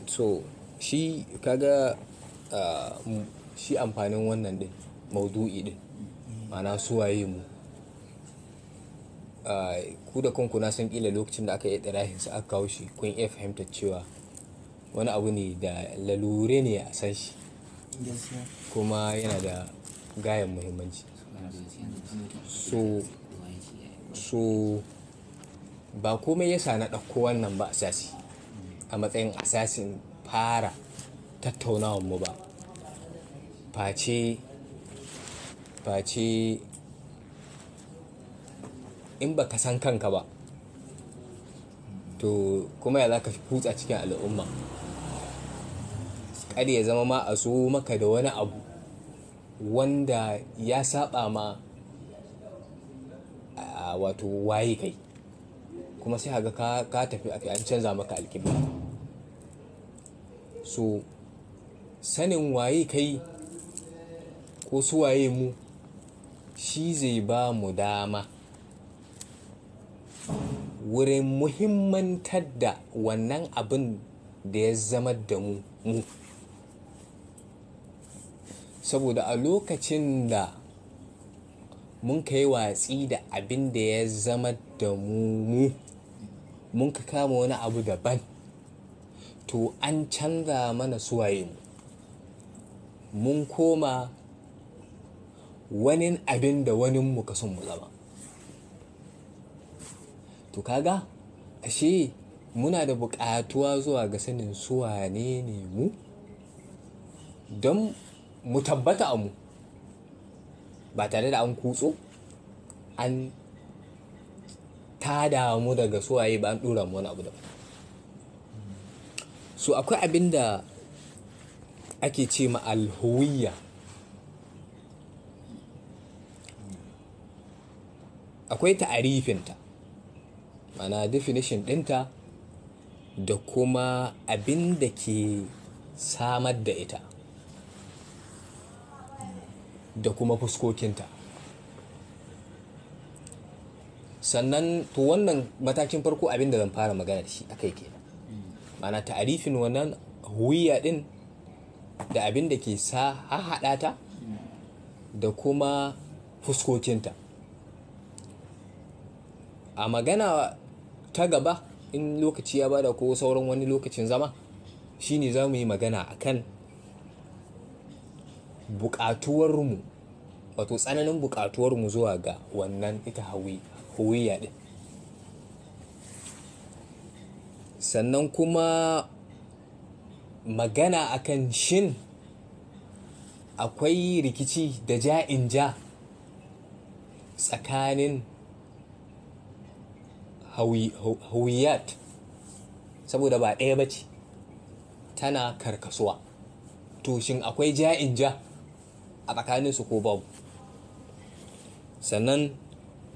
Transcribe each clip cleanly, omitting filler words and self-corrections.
So shi kaga shi amfanin wannan din maudu'i din, ma'ana suwaye mu. Ku da kanku na san kila lokacin da aka yi ɗirahin sa aka kawo shi, kun iya fahimtar cewa wani abu ne da lalure ne a san shi, kuma yana da gayan muhimmanci. So ba komai yasa na ɗauko wannan ba asasi a matsayin asasin fara tattaunawar mu ba, face in baka san kanka ba, to kuma ya zaka kutsa cikin al'umma? Kada ya zama ma a so maka da wani abu wanda ya saba ma wato waye kai, kuma sai kaga ka tafi an canza maka alƙibla. So sanin waye kai ko su waye mu shi zai ba mu dama wurin muhimmantar da wannan abin da ya zama da mu. Saboda a lokacin da mun kai watsi da abin da ya zama da mu, mun ka kama wani abu daban, to an canza mana suwaye mu. Mun koma wani abin da wani mu ka son mu zama. To kaga ashe muna da buƙatuwa zuwa ga sanin su wane ne mu don mu tabbata a mu, ba tare da an kutso an tada mu daga suwaye ba, an ɗora mu wani abu daban. So akwai abin da ake ce ma alhuwiyya. Akwai ta'arifinta, ma'ana definition ɗinta, da kuma abin da ke samar da ita, da kuma fuskokinta. Sannan to wannan matakin farko abin da zan fara magana da shi akai kenan, ma'ana ta'arifin wannan huwiyya ɗin da abin da ke sa haɗa ta da kuma fuskokinta. A magana ta gaba, in lokaci ya bada ko sauran wani lokacin zama, shine za mu yi magana akan buƙatuwarmu, wato tsananin buƙatuwarmu zuwa ga wannan ita huwiyya ɗin. Sannan kuma magana akan shin akwai rikici da ja'in ja tsakanin hawiyat, saboda ba ɗaya ba ce, tana karkasuwa. To shin akwai ja'in ja a tsakaninsu ko babu? Sannan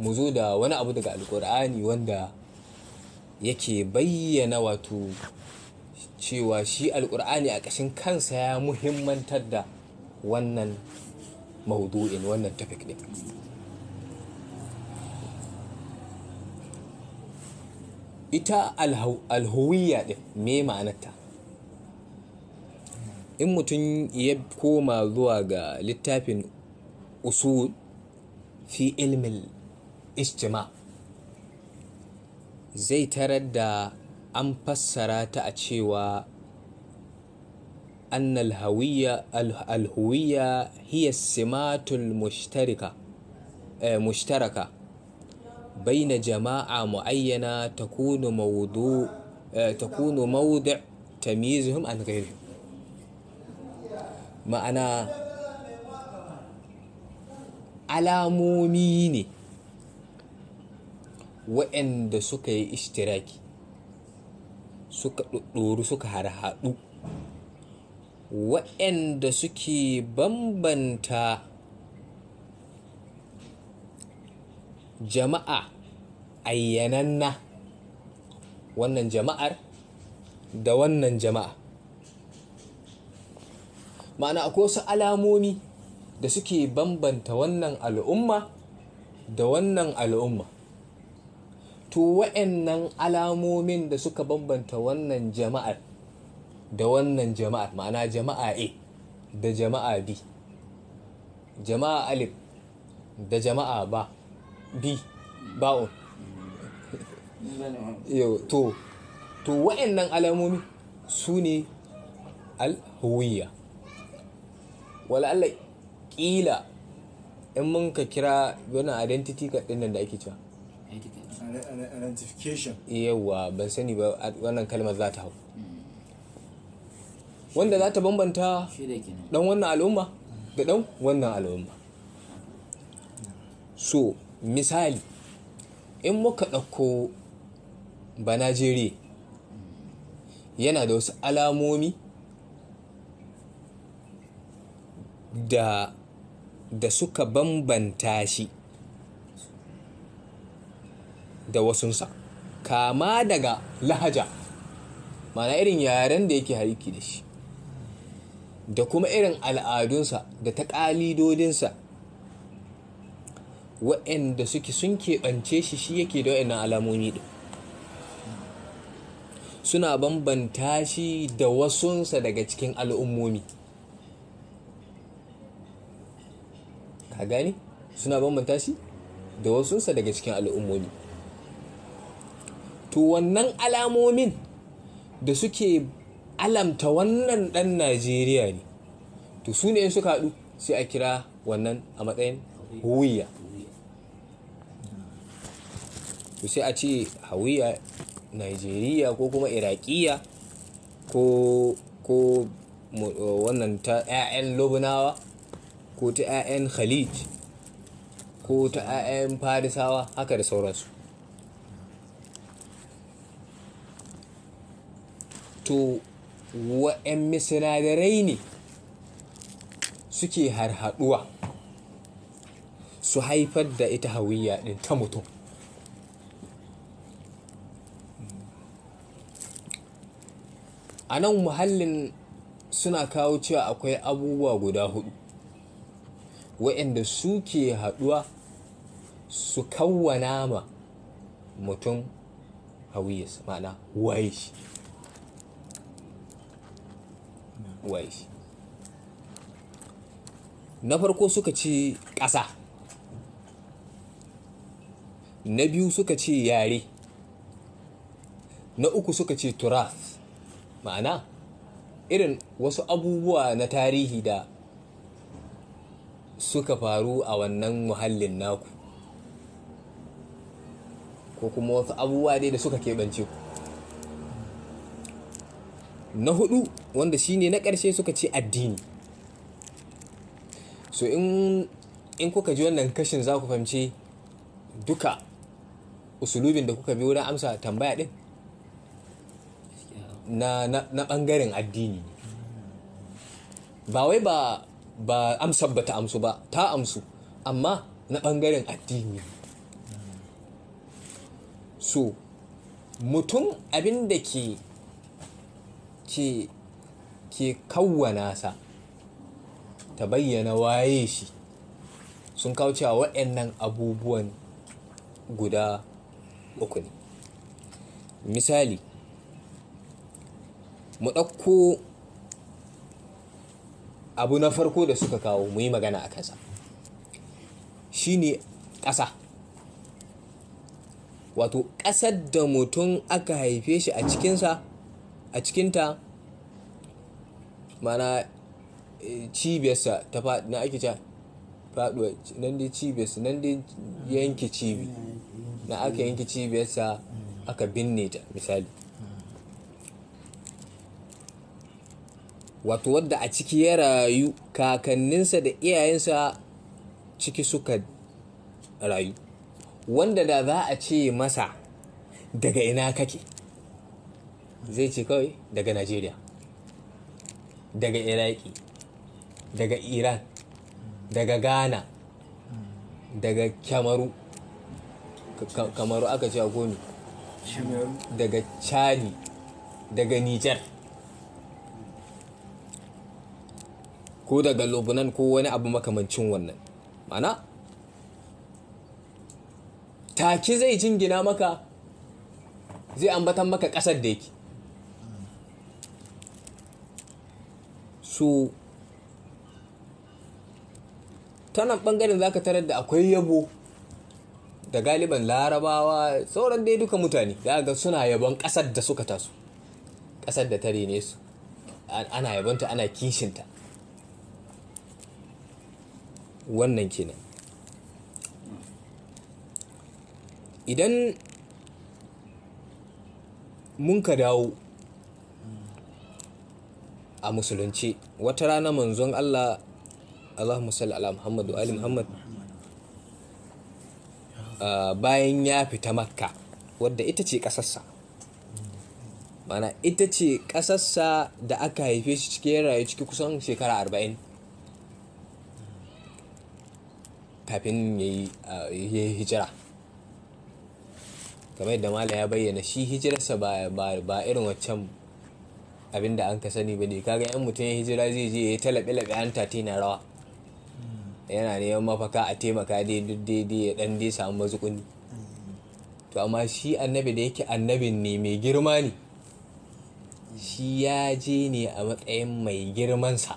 mu zo da wani abu daga Alƙur'ani wanda yake bayyana wato cewa shi Alƙur'ani a ƙashin kansa ya muhimmantar da wannan maudu'in, wannan topic ɗin. Ita alhuwiyya ɗin, me ma'anarta? In mutum ya koma zuwa ga littafin usul fi ilmin ijtima, zai tarar da an fassara ta a cewa annal alhuwiyya hiya simatul mushtaraka baina jama'a muayyana takunu mawdu' tamyizuhum an ghayrihim. Ma'ana alamomi ne waɗanda suka yi ishtiraki, suka ɗoɗɗoru, suka harhaɗu, waɗanda suke bambanta jama'a ayyananna, wannan jama'ar da wannan jama'a. Ma'ana akwai wasu alamomi da suke bambanta wannan al'umma da wannan al'umma. To wa'annan alamomin da suka bambanta wannan jama'ar da wannan jama'ar, ma'ana jama'a A da jama'a B, jama'a alif da jama'a ba B ba'un. Yau, to wa'annan alamomi su ne al-huwiyya. Wala Allah kila in mun ka kira wannan identity card din nan da ake cewa Identification. Yawa, ban sani ba wannan kalmar za ta hau, wanda za ta bambanta Shi da kenan. dan wannan al'umma da dan wannan al'umma. So misali, in muka ɗauko ba Najeriya, yana da wasu alamomi da suka bambanta shi da wasunsa, kama daga lahaja, ma'ana irin yaren da yake haiki da shi, da kuma irin al'adunsa da taƙalidodinsa waɗanda suke sun keɓance shi, shi yake da waɗannan alamomi ɗin, suna bambanta shi da wasunsa daga cikin al'ummomi. Ka gane? Suna bambanta shi da wasunsa daga cikin al'ummomi. To wannan alamomin da suke alamta wannan ɗan Najeriya ne, to su ne in suka haɗu sai a kira wannan a matsayin huwiya. To sai a ce hawiya Najeriya ko kuma Iraƙiya ko wannan ta 'ya'yan Lubunawa ko ta 'ya'yan Khalij ko ta 'ya'yan Farisawa, haka da sauransu. To wa'yan sinadarai ne suke harhaɗuwa su haifar da ita hawiya ɗin ta mutum? A nan muhallin suna kawo cewa akwai abubuwa guda hudu waɗanda suke haɗuwa su kawwana ma mutum hawiyarsa, ma'ana waye shi, waye shi. Na farko suka ce ƙasa, na biyu suka ce yare, na uku suka ce turath, ma'ana irin wasu abubuwa na tarihi da suka faru a wannan muhallin naku, ko kuma wasu abubuwa dai da suka keɓance ku. Na hudu, wanda shine na ƙarshe, suka ce addini. So in kuka ji wannan kashin, za ku fahimci duka usulubin da kuka bi wurin amsa tambaya din na ɓangaren addini ne. Ba wai ba amsar ba ta amsu ba, ta amsu, amma na ɓangaren addini ne. So mutum abin da ke kawwana sa ta bayyana waye shi, sun kawo cewa waɗannan abubuwan guda uku ne. Misali, mu ɗauko abu na farko da suka kawo mu yi magana a kansa, shine ƙasa, wato ƙasar da mutum aka haife shi a cikinsa, a cikinta, mana cibiyarsa ta faɗi na ake cewa faɗuwa nan dai, cibiyarsa nan dai, yanke cibi na aka yanke cibiyarsa aka binne ta, misali, wato wadda a ciki ya rayu, kakanninsa da iyayensa ciki suka rayu, wanda da za a ce masa daga ina kake, zai ce kawai daga Najeriya, daga Iraki, daga Iran, daga Ghana, daga Kyamaru, Kamaru aka ce a komi, daga Chadi, daga Niger, ko daga Lebanon, ko wani abu makamancin wannan. Ma'ana take zai jingina maka, zai ambatan maka ƙasar da yake. So ta nan ɓangaren za ka tarar da akwai yabo da galiban Larabawa, sauran dai duka mutane za ga suna yabon ƙasar da suka taso, ƙasar da ta rene su, ana yabonta, ana kishinta. Wannan kenan. Idan mun ka dawo a musulunci, wata rana manzon Allah, Allahumma salli ala Muhammad wa ali Muhammad, bayan ya fita Makka, wadda ita ce ƙasarsa, mana ita ce ƙasarsa da aka haife shi cikin rayu ciki kusan shekara 40 kafin ya yi hijira. Kamar yadda Malam ya bayyana, shi hijirarsa ba irin waccan abin da an ka sani ba ne. Kaga yan mutum ya hijira zai je ya ta laɓe-laɓe an tati na rawa, yana neman mafaka a taimaka dai duk daidai ya ɗan dai samu mazukuni. To amma shi annabi da yake annabin ne mai girma ne, shi ya je ne a matsayin mai girmansa,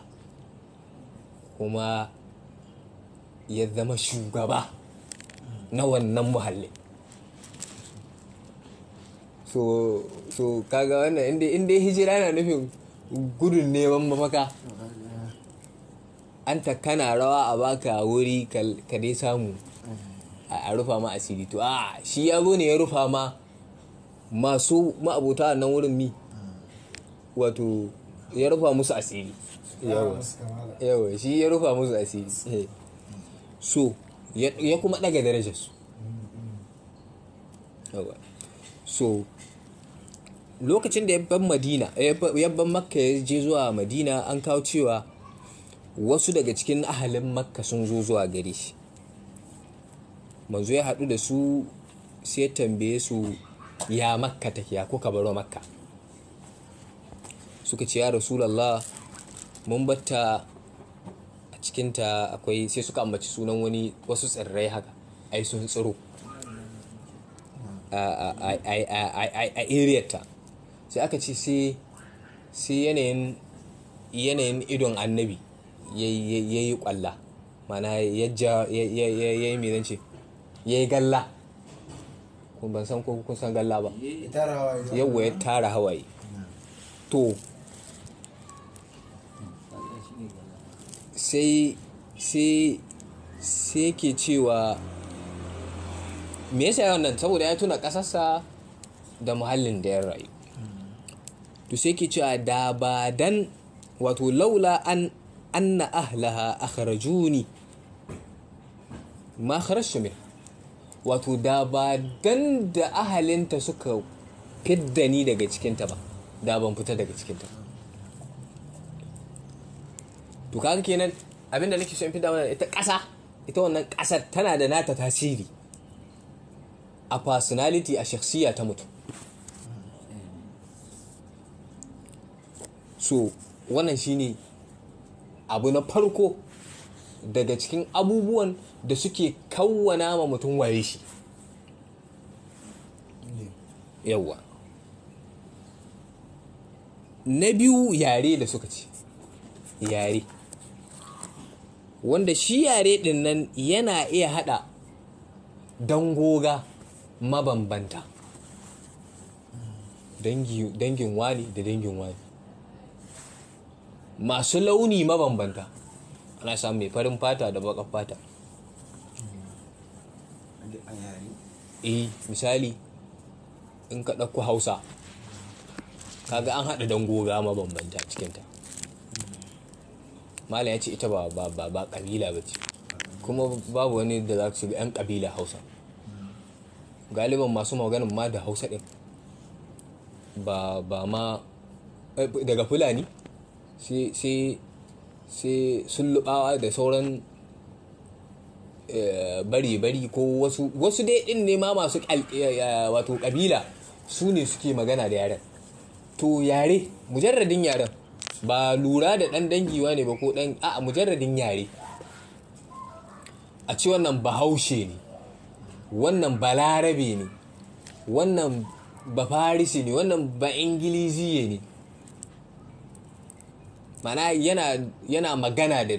kuma ya zama shugaba na wannan muhallin. So kaga wannan inda hijira yana nufin gudun neman mafaka, an ta kana rawa a baka wuri ka dai samu a rufa ma asiri. To a shi ya zo ne ya rufa ma masu ma'abota nan wurin mi, wato ya rufa musu asiri. Yawa, shi ya rufa musu asiri. So ya kuma daga darajarsu. Yawa. So lokacin da ya ban Madina, ya ban Makka ya je zuwa Madina, an kawo cewa wasu daga cikin ahalin Makka sun zo zuwa gare shi. Manzo ya haɗu da su sai ya tambaye su, ya Makka take, ya kuka baro Makka? Suka ce, ya Rasulallah, mun batta a cikinta akwai, sai suka ambaci sunan wani wasu tsirrai haka, ai sun tsiro a area ta. Sai aka ce sai yanayin idon annabi ya yi kwalla, mana ya yi mai zance, ya yi galla. Kun ban san ko kun san galla ba. Yawwa, ya tara hawaye. To sai ke cewa me yasa wannan? Saboda ya tuna kasarsa da muhallin da ya rayu. To sai ke cewa da ba dan, wato laula an anna ahlaha akhrajuni ma kharajtu min, wato da ba dan da ahalinta suka fidda ni daga cikinta ba, da ban fita daga cikinta. To kaga kenan abinda nake so in fidda mana, ita ƙasa, ita wannan ƙasar tana da nata tasiri a personality, a shakhsiya ta mutum. So wannan shine abu na farko daga cikin abubuwan da suke kawwana ma mutum waye shi. Yawwa. Na biyu, yare da suka ce yare, wanda shi yare din nan yana iya hada dangoga mabambanta, dangin wani da dangin wani, masu launi mabambanta. Ana samun mai farin fata da baƙar fata. Misali in ka ɗauko Hausa, kaga an haɗa dangoga mabambanta cikinta. Malam ya ce ita ba ƙabila ba ce, kuma babu wani da za su bi 'yan ƙabila Hausa. Galiban masu maganin ma da Hausa ɗin ba ma daga Fulani sai sullubawa da sauran bari-bari ko wasu dai ɗin ne ma masu wato ƙabila su ne suke magana da yaren. To yare, mujarradin yaren, ba lura da ɗan dangiwa ne ba ko ɗan, a mujarradin yare. A ce wannan Bahaushe ne, wannan Balarabe ne, wannan Bafarisi ne, wannan Ba Ingiliziye ne. Ma'ana yana magana da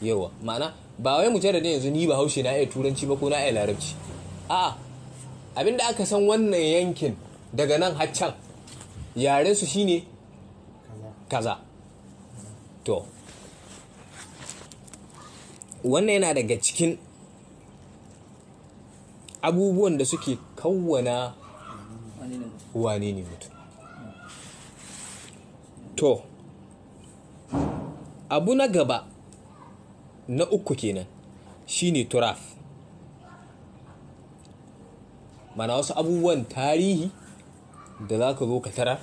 yawa. Ma'ana ba wai mujarradin yanzu ni Bahaushe na iya Turanci ba ko na iya Larabci. A'a, abinda aka san wannan yankin daga nan har can yaren su shine kaza. To wannan yana daga cikin abubuwan da suke kawwana wane ne mutum. To abu na gaba na uku kenan shine turaf. Mana wasu abubuwan tarihi da za ka zo ka tarar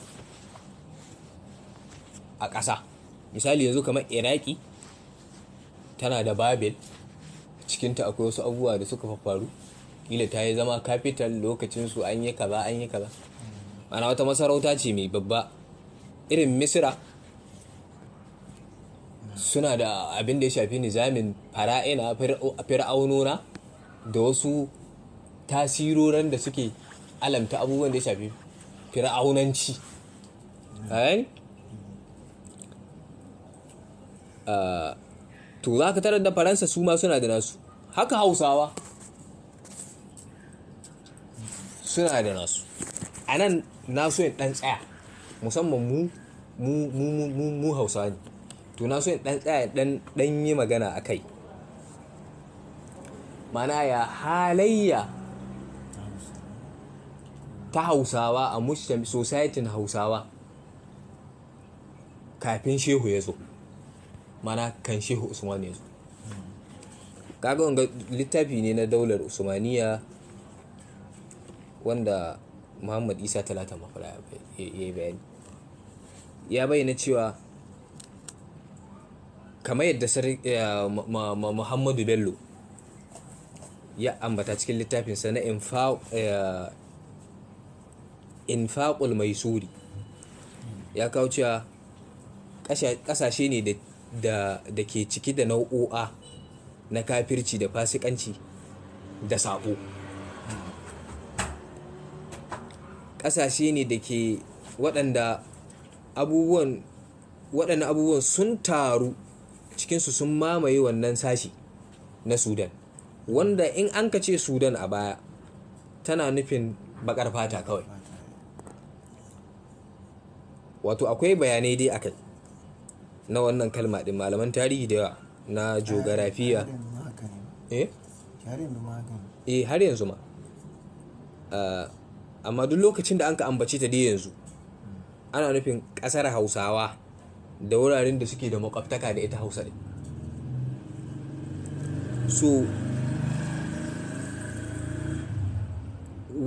a ƙasa. Misali yanzu kamar Iraki tana da Babil, cikinta akwai wasu abubuwa da suka faru. Kila ta yi zama capital lokacin su, an yi kaza an yi kaza. Mana wata masarauta ce mai babba. Irin Misira suna da abin da ya shafi nizamin fara'ina, fir'aunona da wasu tasiroran da suke alamta abubuwan da ya shafi fir'aunanci. To za ka tarar da Faransa su ma suna da nasu. Haka Hausawa suna da nasu. A nan na so yin ɗan tsaya, musamman mu Hausawa ne. To na so yin ɗan tsaya ɗan yi magana a kai. Mana ya halayya ta Hausawa a Muslim society Hausawa kafin Shehu ya zo. Mana kan Shehu Usman ya zo. Kaga wanga littafi ne na daular Usmaniya wanda Muhammad Isa Talata Mafara ya yi bayani. Ya bayyana cewa kamar yadda Muhammadu Bello ya ambata cikin littafinsa na Infaqul Maisuri, ya kawo cewa ƙasashe ne da ke ciki da nau'o'a na kafirci da fasikanci da saɓo. Ƙasashe ne da ke waɗanda abubuwan waɗannan abubuwan sun taru cikinsu, sun mamaye wannan sashi na Sudan, wanda in an ka ce Sudan a baya tana nufin baƙar fata kawai. Wato akwai bayanai dai akai na wannan kalma ɗin, malaman tarihi da yawa na geografiya. Eh? Eh, har yanzu ma. Amma duk lokacin da an ka ambace ta dai yanzu ana nufin ƙasar Hausawa da wuraren da suke da makwabtaka da ita Hausa ɗin. So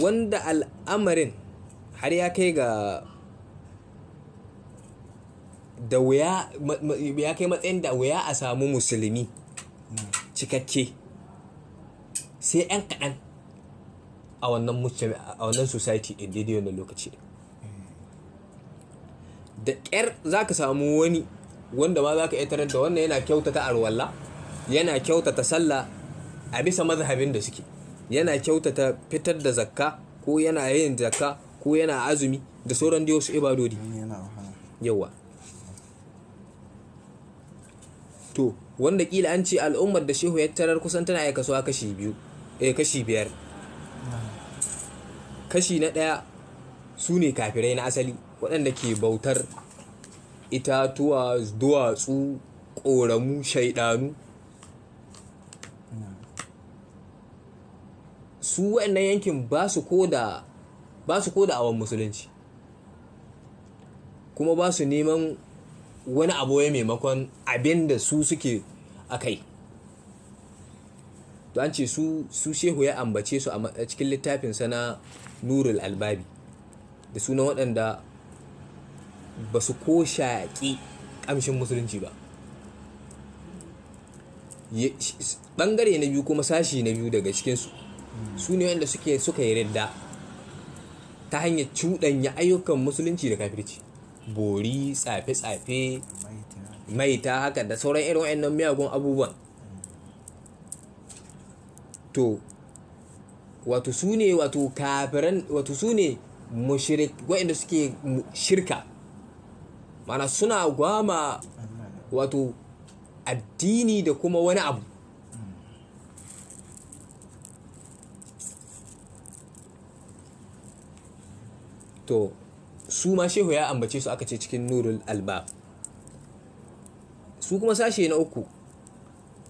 wanda al'amarin har ya kai ga da wuya ya kai matsayin da wuya a samu musulmi cikakke sai 'yan kaɗan a wannan a wannan society ɗin daidai wannan lokaci. Da ƙyar za ka samu wani wanda ma za ka iya tarar da wannan yana kyautata arwalla, yana kyautata sallah a bisa mazhabin da suke, yana kyautata fitar da zakka, ko yana yin zakka, ko yana azumi da sauran dai wasu ibadodi. Yawa. To wanda kila an ce al'ummar da Shehu ya tarar kusan tana iya kasuwa kashi biyu, kashi biyar. Kashi na ɗaya su ne kafirai na asali, waɗanda ke bautar itatuwa, duwatsu, ƙoramu, shaidanu. Su waɗannan yankin ba su ko da awon musulunci, kuma ba su neman wani abu ya maimakon abin da su suke a kai. To an ce su Shehu ya ambace su a cikin littafinsa na Nurul Albabi da sunan waɗanda ba su ko shaƙi ƙamshin musulunci ba. Ɓangare na biyu kuma sashi na biyu daga cikinsu su ne wanda suka yi ridda ta hanyar cuɗanya ayyukan musulunci da kafirci, bori, tsafe-tsafe, maita haka da sauran irin waɗannan miyagun abubuwan. To wato su ne wato kafiran, wato su ne mushrik, waɗanda suke shirka. Mana suna gwama wato addini da kuma wani abu. To su ma shehu ya ambace su aka ce cikin Nurul Albab. Su kuma sashe na uku,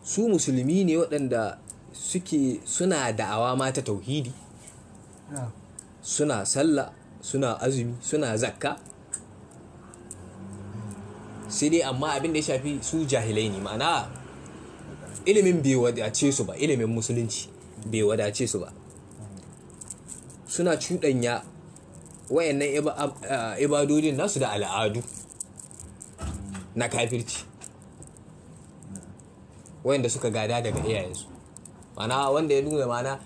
su musulmi ne waɗanda suke suna da'awa ma ta tauhidi, suna sallah, suna azumi, suna zakka, sai dai amma abin da ya shafi su jahilai ne, ma'ana ilimin bai wadace su ba, ilimin musulunci bai wadace su ba. Suna cuɗanya wayannan ibadodin nasu da al'adu na kafirci wayanda suka gada daga iyayensu. Ma'ana wanda ya nuna ma'ana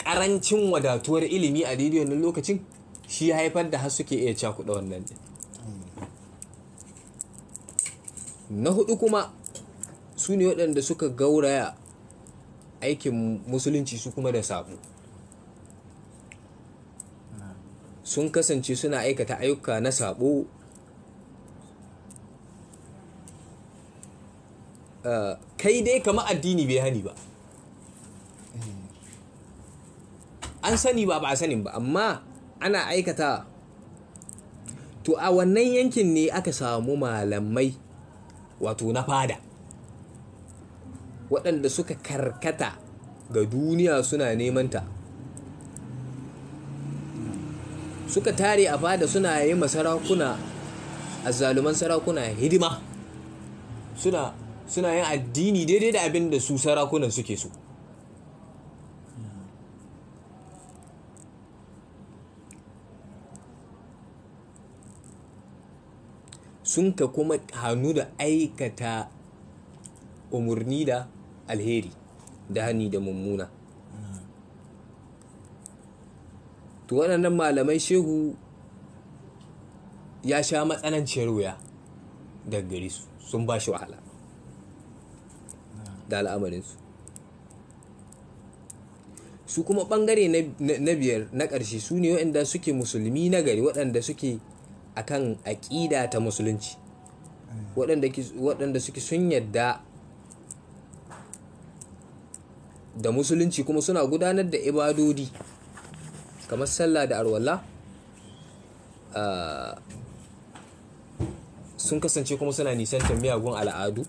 karancin wadatuwar ilimi a daidai wannan lokacin shi haifar da har suke iya cakuɗa wannan din. Na hudu kuma su ne waɗanda suka gauraya aikin musulunci su kuma da sabo. Sun kasance suna aikata ayyuka na sabo, kai dai kama addini bai hani ba, an sani ba a sanin ba, amma ana aikata. To a wannan yankin ne aka samu malamai wato na fada waɗanda suka karkata ga duniya suna neman ta, suka tare a fada suna yi ma sarakuna, azzaluman sarakuna hidima, suna yin addini daidai da abin da su sarakunan suke so. Sun ka kuma hannu da aikata umarni da alheri da hani da mummuna. To waɗannan malamai shehu ya sha matsananciyar wuya daga gare su, sun ba shi wahala da al'amarinsu. Su kuma ɓangare na biyar na ƙarshe su ne waɗanda suke musulmi na gari, waɗanda suke akan aƙida ta musulunci, waɗanda suke sun yadda da musulunci kuma suna gudanar da ibadodi kamar sallah da arwala. Sun kasance kuma suna nisantar miyagun al'adu,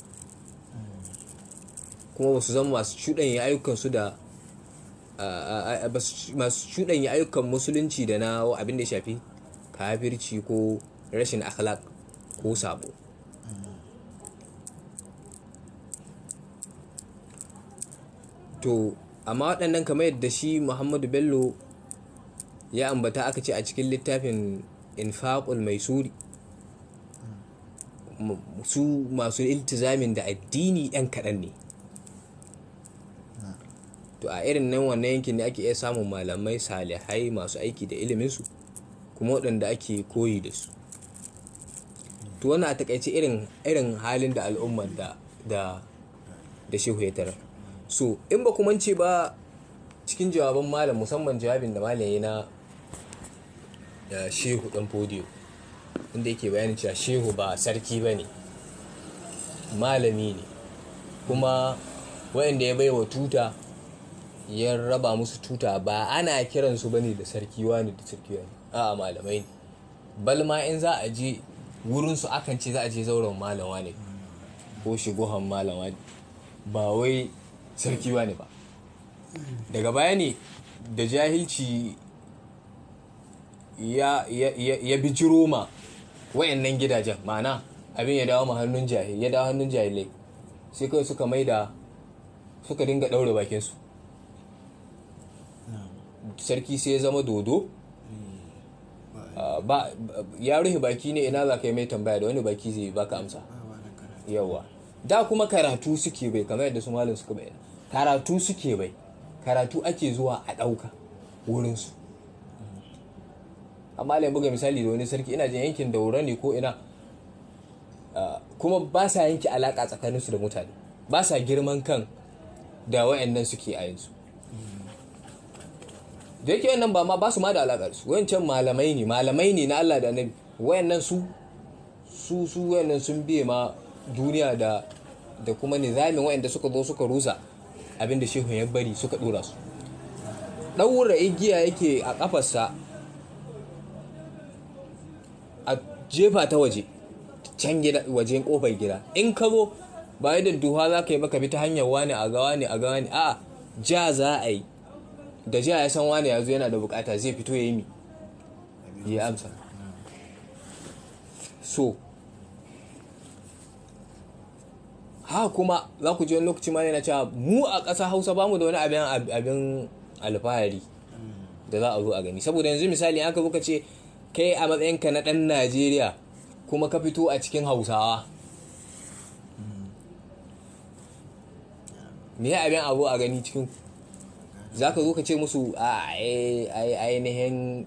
kuma ba su zama masu cuɗanya ayyukansu da masu cuɗanya ayyukan musulunci da na abin da ya shafi kafirci ko rashin akhlaq ko sabo. To amma waɗannan kamar yadda shi Muhammadu Bello ya ambata aka ce a cikin littafin Infaqul Maisuri, su masu iltizamin da addini ɗan kaɗan ne. To a irin nan wannan yankin ne ake iya samun malamai salihai masu aiki da iliminsu kuma waɗanda ake koyi da su. To wannan a takaice irin halin da al'ummar da shehu ya tarar. So in ba ku mance ba cikin jawaban malam, musamman jawabin da malam ya na Shehu Dan Fodiyo, inda yake bayanin cewa shehu ba sarki ba ne, malami ne, kuma waɗanda ya baiwa tuta ya raba musu tuta ba ana kiransu ba ne da sarki wani da sarki wani, a'a malamai ne. Bal ma in za a je wurinsu akan ce za a je zauren malam wane ko shigohan malam wane, ba wai sarki wane ba. Daga baya ne da jahilci ya bijiro ma wayannan gidajen, ma'ana abin ya dawo ma hannun jahil, ya dawo hannun jahilai, sai kawai suka maida suka dinga daure bakinsu. Sarki sai ya zama dodo, ba ya rufe baki ne, ina za ka yi mai tambaya da wani baki zai baka amsa. Yawa da kuma karatu suke bai, kamar yadda su malam suka bayyana, karatu suke bai, karatu ake zuwa a ɗauka wurinsu. Amma ya buga misali da wani sarki, ina jin yankin Daura ne ko ina, kuma ba sa yanke alaƙa tsakaninsu da mutane, ba sa girman kan da wayannan suke a yanzu. Da yake wayannan ba ma ba su ma da alaƙa da su, wayancan malamai ne, malamai ne na Allah da Annabi, wayannan su Su wannan sun biye ma duniya da kuma nizamin wayanda suka zo suka rusa abinda shehu ya bari suka dora su. Ɗaura igiya yake a kafarsa a jefa ta waje, can gida wajen kofar gida. In ka zo ba yadda duha za ka yi baka bi ta hanyar wani a ga wani a ga wani, a'a ja za a yi. Da ja ya san wani ya zo yana da bukata zai fito ya yi mi ya amsa. So ha kuma za ku ji wani lokaci ma yana cewa mu a ƙasa Hausa ba mu da wani abin alfahari da za a zo a gani. Saboda yanzu misali aka zo ka ce kai a matsayinka na ɗan Najeriya kuma ka fito a cikin Hausawa, me ya abin abu a gani cikin za ka zo ka ce musu a ainihin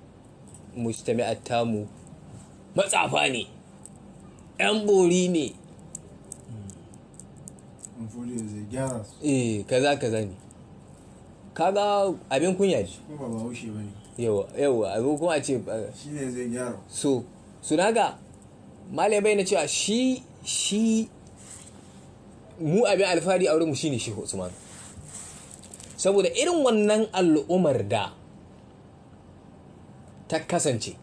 mujtami'at tamu matsafa ne, yan bori ne, kaza kaza ne. Kaga abin kunya ji kuma ba bahaushe bane. Yawa abu kuma a ce shi ne zai gyara. So naga malai bai na cewa shi mu abin alfahari a wurinmu shine Shehu Usman. Saboda irin wannan al'ummar da ta kasance,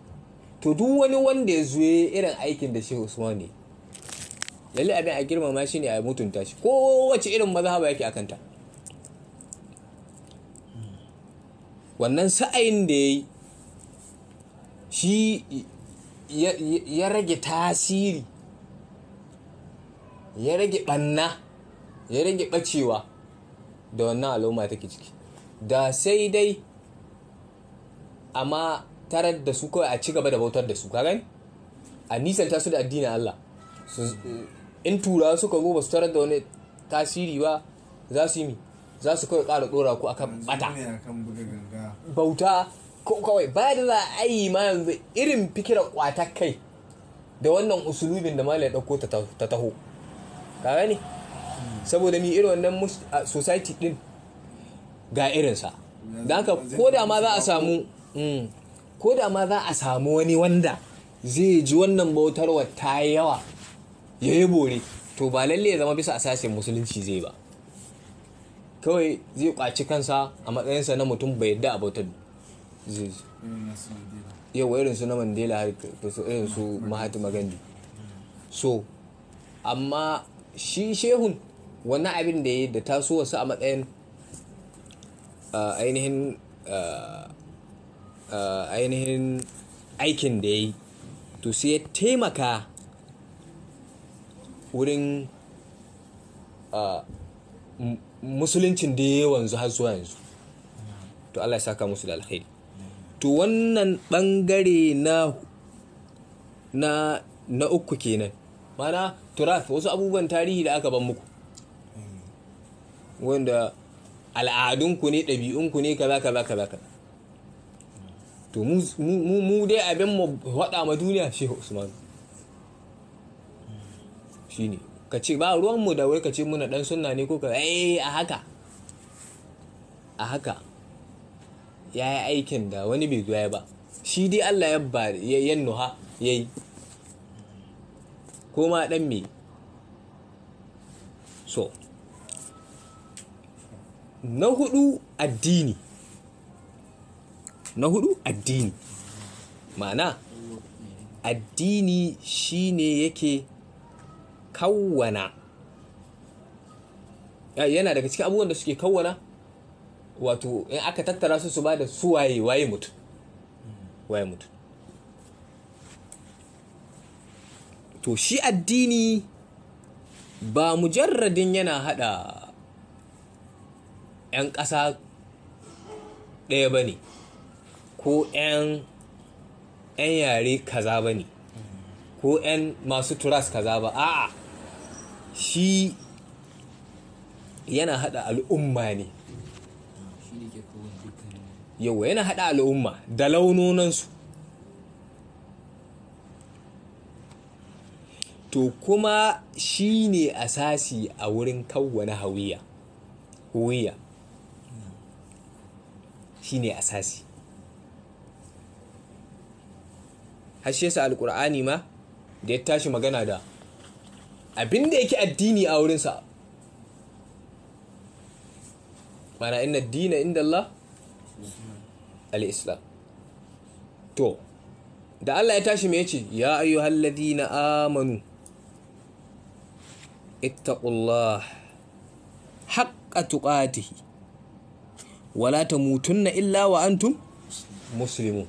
to duk wani wanda ya zo irin aikin da Shehu Usman ne, lalle abin a girmama shi ne, a mutunta shi, kowace irin mazhaba yake akanta. Wannan sa'ayin da ya yi shi ya rage tasiri, ya rage ɓanna, ya rage ɓacewa da wannan al'umma take ciki. Da sai dai amma tarar da su kawai a ci gaba da bautar da su, ka gani? A nisanta su da addinin Allah. In turawa suka zo ba su tarar da wani tasiri ba, za su yi mi? Za su kawai ƙara ɗora ku akan ɓata. Bauta kawai ba da za a yi ma yanzu irin fikirar ƙwata kai da wannan usulubin da malam ya ɗauko ta taho. Ka gani? Saboda mi irin wannan society din ga irinsa. Don haka ko da ma za a samu ko da ma za a samu wani wanda zai ji wannan bautarwa ta yawa ya yi bore, to ba lalle ya zama bisa asasin musulunci zai ba. Kawai zai kwaci kansa a matsayinsa na mutum bai yadda a bautar zai. Yawa irin su na Mandela, irin su Mahatma Gandhi. So amma shi shehun wannan abin da ya da taso wasu a matsayin ainihin aikin da ya yi, to sai ya taimaka wurin musuluncin da ya wanzu har zuwa yanzu. To Allah ya saka musu da alkhairi. To wannan bangare na uku kenan, mana turath, wasu abubuwan tarihi da aka ban muku wanda al'adunku ne, ɗabi'unku ne, kaza kaza kaza kaza. To mu dai abin mu faɗa ma duniya Shehu Usman shine ka ce ba ruwanmu da wai ka ce muna ɗan sunna ne ko ka a haka a haka ya yi aikin da wani bai zuwa ba, shi dai Allah ya ba ya nuha ya yi ko ma ɗan me. So na hudu addini, na hudu addini, ma'ana addini shine yake kawwana, yana daga cikin abubuwan da suke kawwana, wato in aka tattara su ba da su waye waye mutum, waye mutum. To shi addini ba mujarradin yana hada 'yan ƙasa ɗaya ba ne ko 'yan yare kaza ba ne ko 'yan masu turas kaza ba, a'a, shi yana hada al'umma ne. Yau yana hada al'umma da launonansu. To kuma shi ne asasi a wurin kawwana hawiya, huwiya shi ne asasi. Har shi yasa alƙur'ani ma da ya tashi magana da abin da yake addini a wurinsa, mana inna dina inda Allah al-Islam. To da Allah ya tashi me yace? Ya ayyuhal ladina amanu ittaqullah haqqa tuqatihi wala tamutunna illa wa antum muslimun.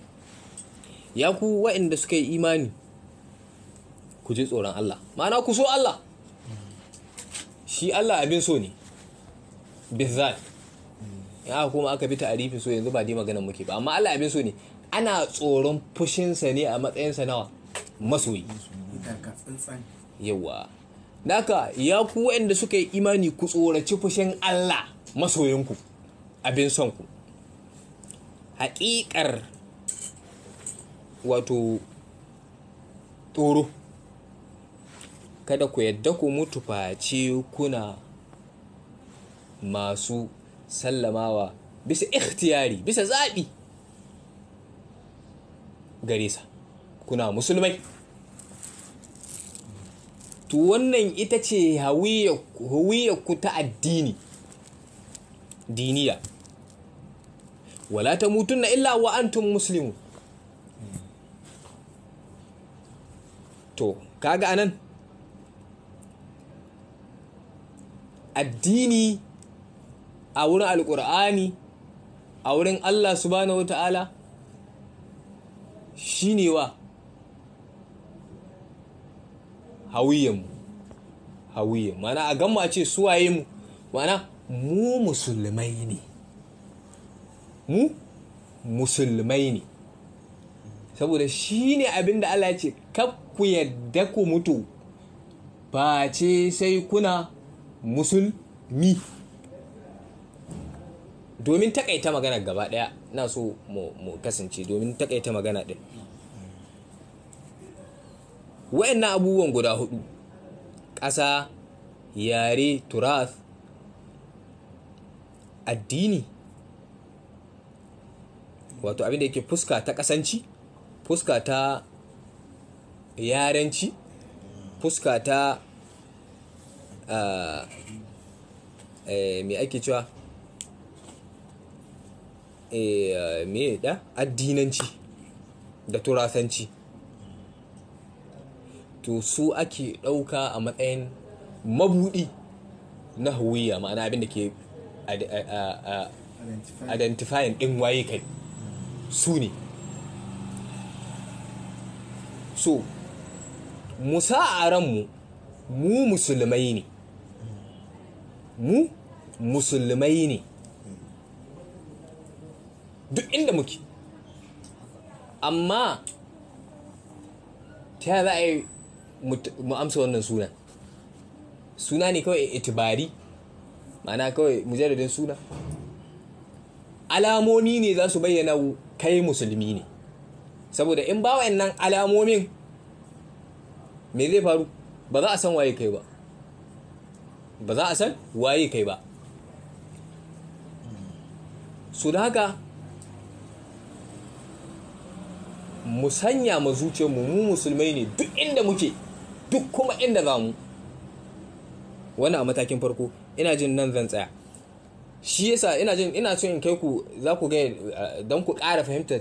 Ya ku waɗanda suka yi imani, ku ji tsoron Allah, ma'ana ku so Allah. Shi Allah abin so ne bizzat. Ya kuma aka bi ta'arifin so yanzu ba dai maganar muke ba, amma Allah abin so ne. Ana tsoron fushinsa ne a matsayinsa nawa? Masoyi. Yawa. Naka ya ku waɗanda suka yi imani, ku tsoraci fushin Allah masoyinku, abin son ku. Haƙiƙar wato tsoro, kada ku yadda ku mutu face kuna masu sallamawa bisa ikhtiyari, bisa zaɓi gare sa, kuna musulmai. To wannan ita ce hawiyar ku ta addini, diniya. Wala tamutunna illa wa antum muslimun. To kaga anan addini a wurin alkur'ani, a wurin Allah subhanahu wata'ala shine wa hawiyanmu, hawiyan mana a gamma a ce suwaye mu, mana mu musulmai ne, mu musulmai ne. Saboda shine abin da Allah ya ce kaf ku yadda ku mutu face sai kuna musulmi. Domin takaita magana gaba daya, na so mu kasance domin takaita magana din. Wayannan abubuwan guda hudu, ƙasa, yare, turath, addini, wato abin da yake fuska ta ƙasanci, fuska ta yarenci, fuska ta me ake cewa, me da addinanci da turasanci. To su ake ɗauka a matsayin mabuɗi na huwiya, ma'ana abin da ke identifying ɗin waye kai, su ne. So musa a ranmu mu musulmai ne, mu musulmai ne duk inda muke. Amma ta za a yi mu amsa wannan suna? Suna ne kawai itibari, ma'ana kawai mujarradin suna. Alamomi ne za su bayyana kai musulmi ne. Saboda in ba wa'annan alamomin, me zai faru? Ba za a san waye kai ba, ba za a san waye kai ba. So da haka mu sanya ma zuciyarmu mu musulmai ne duk inda muke, duk kuma inda za mu. Wannan a matakin farko, ina jin nan zan tsaya. Shi yasa ina jin ina so in kai ku, za ku ga don ku ƙara fahimtar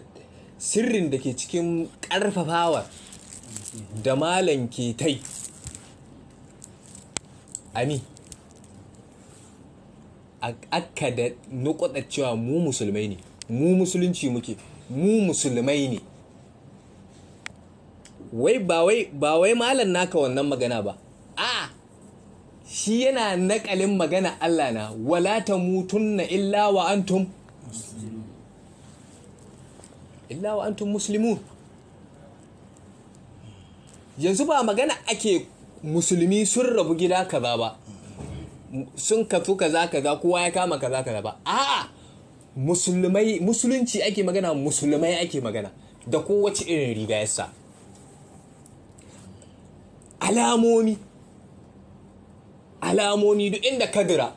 sirrin da ke cikin ƙarfafawa da malam ke tai. Ami aka da nukuda cewa mu musulmai ne, mu musulunci muke, mu musulmai ne. Wai ba wai malam naka wannan magana ba, a shi yana nakalin magana Allah na wala tamutunna illa wa antum illa wa antum muslimun. Yanzu ba magana ake musulmi sun rabu gida kaza ba, sun kafu kaza kaza, kowa ya kama kaza kaza ba. A'a, musulmai, musulunci ake magana, musulmai ake magana da kowace irin riga yasa. Alamomi, alamomi duk inda ka dira,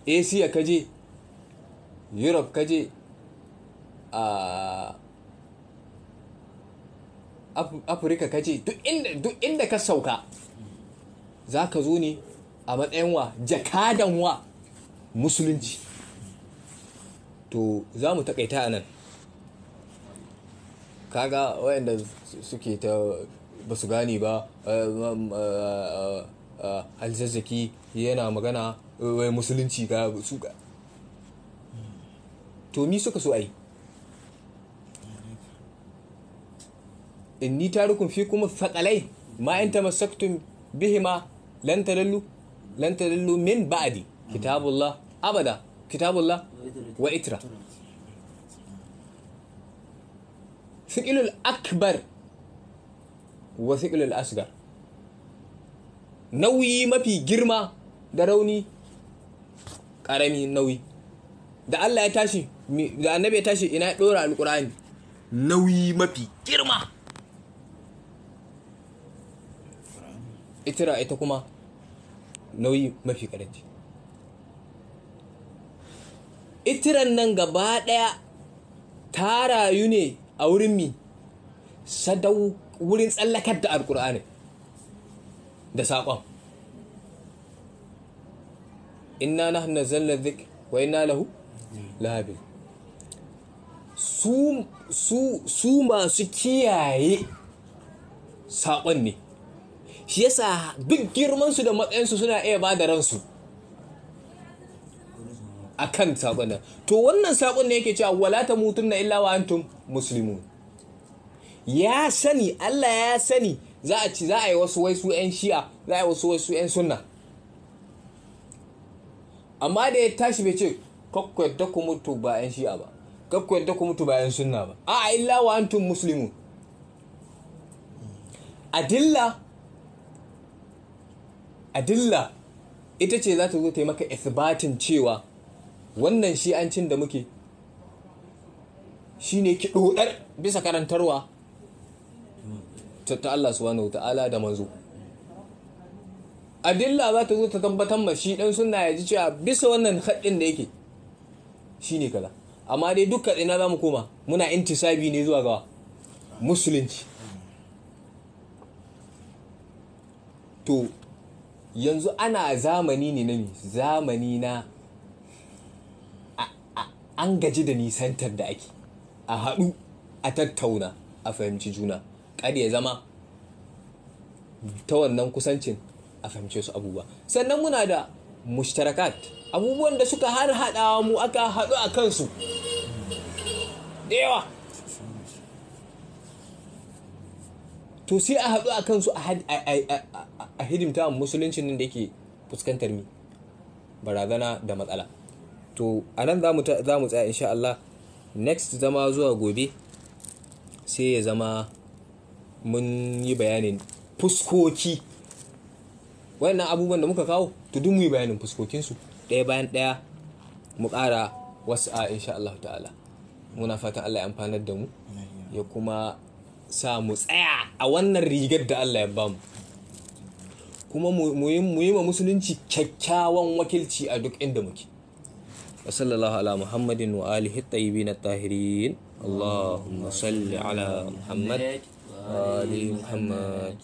Asia ka je, Europe ka je, Afirka kaje, duk inda ka sauka za ka zo ne a matsayin wa jakadan wa musulunci. To za mu takaita a nan. Kaga wayanda suke ta ba su gane ba, Alzazzaki yana magana wai musulunci ga su ga. To mi suka so ai? Inni tarukum fikum thaqalai ma in tamassaktum bihima lan tadallu min ba'di kitabullah abada kitabullah wa itra. Thiqilul akbar wa thiqilul asghar, nauyi mafi girma da rauni karami nauyi. Da Allah ya tashi, da annabi ya tashi ina ya dora alqur'ani, nauyi mafi girma. Itira ita kuma nauyi mafi karanci. Itiran nan gaba daya ta rayu ne a wurin mi sadau wurin tsallakar da alkur'ani da saƙon. Inna nahnu nazzalna dhikr wa inna lahu lahafizun. Su masu kiyaye saƙon ne. Shi yasa duk girmansu da matsayinsu suna iya ba da ransu a kan saƙon nan. To wannan saƙon ne yake cewa wala tamutunna illa wa antum muslimun. Ya sani, Allah ya sani za a ci, za a yi wasu wai su 'yan shi'a, za a yi wasu wasu 'yan sunna. Amma da ya tashi bai ce kakku yadda ku mutu ba 'yan shi'a ba, kakku yadda ku mutu ba 'yan sunna ba. A'a, illa wa antum muslimun. Adilla ita ce za ta zo ta yi maka isbatin cewa wannan shi'ancin da muke shine ki dodar bisa karantarwa ta Allah subhanahu ta'ala da manzo. Adilla za ta zo ta tabbatar ma shi dan sunna ya ji cewa bisa wannan haddin da yake shine kaza. Amma dai dukkan ina za mu koma muna intisabi ne zuwa ga musulunci. To yanzu ana zamani ne na zamani na an gaji da nisantar da ake, a haɗu a tattauna a fahimci juna, kada ya zama ta wannan kusancin a fahimce su abubuwa. Sannan muna da mushtarakat, abubuwan da suka har haɗawa mu aka haɗu a kansu da yawa. To sai a haɗu a kansu a hidimta musuluncin nan da yake fuskantar mi barazana da matsala. To a nan za mu tsaya insha Allah. Next zama zuwa gobe sai ya zama mun yi bayanin fuskoki wannan abubuwan da muka kawo. To duk mu yi bayanin fuskokinsu ɗaya bayan ɗaya, mu ƙara wasu a insha Allah ta'ala. Muna fatan Allah ya amfanar da mu ya kuma sa mu tsaya a wannan rigar da Allah ya bamu, kuma mu yi ma musulunci kyakkyawan wakilci a duk inda muke. Wa sallallahu ala Muhammadin wa alihi tayyibin at-tahirin. Allahumma salli ala Muhammad wa ali Muhammad.